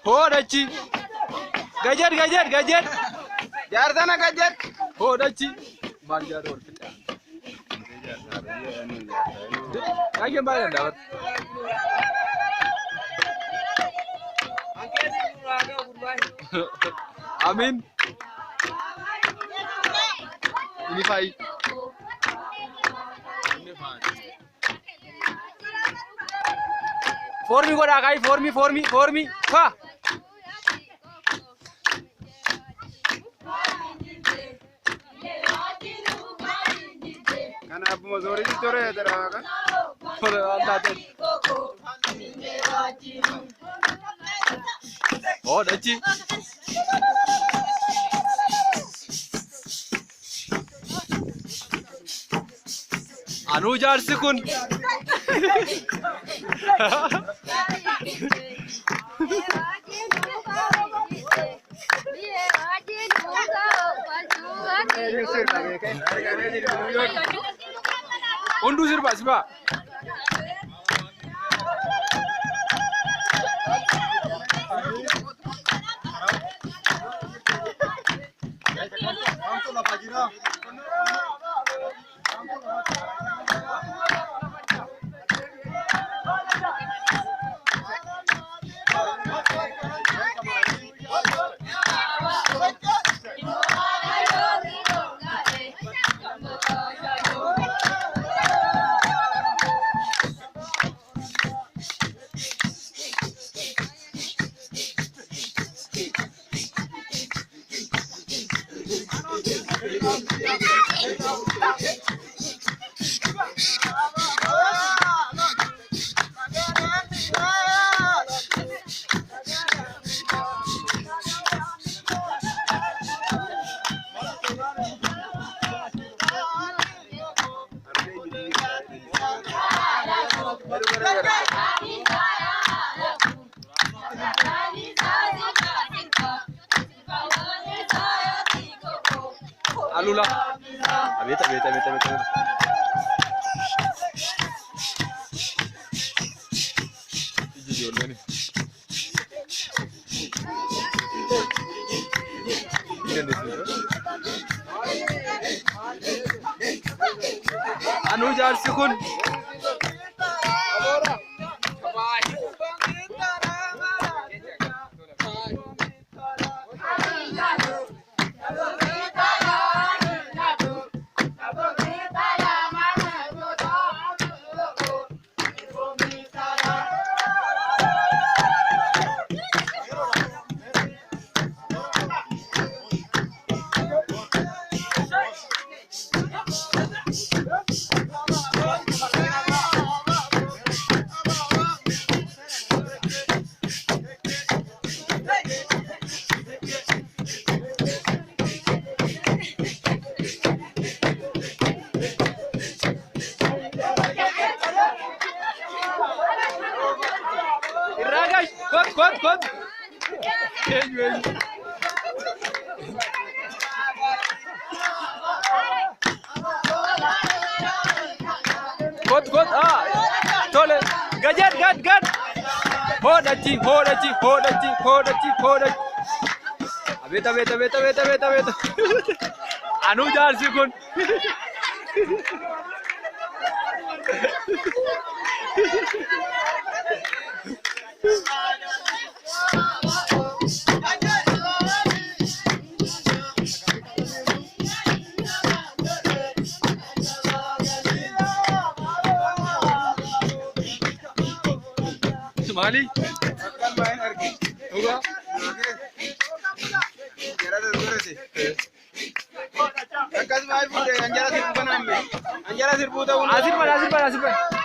Hoodhachi. Gajad gajad gajad. Jaarsana gajad. Hoodhachi. Maal jaaruu wal fixa. Baay'een baay'een daawwatu. Amiin. Inni faayi. Foormii godhaa kaayi foormii foormii foormii faa. Kana abbuma zooriitu ture jira kan. Waan taateen. Hoodhachi. Anuu jaarsi kun. Hunduu sirba sirba. Alula. Abeet abeet abeet abeet abeet. Iji ijoolleen. Hin dandeessu. Anuu jaarsi kun. Irraa gash. Kot kot kot. Eenyu eenyu. Kot kot ah. Tole. Gajad gad gad. Hoodhachi hoodhachi hoodhachi hoodhachi hoodhachi. Abeet abeet abeet abeet abeet abeet. Anuu jaarsi kun. Maali? Akkan baay'een arge. Dhugaa? Jara dorgorate. Akkas baay'ee fuudhee anjara sirbuu kanaan mee. Anjara sirbuu ta'uu. Asirban asirban asirban.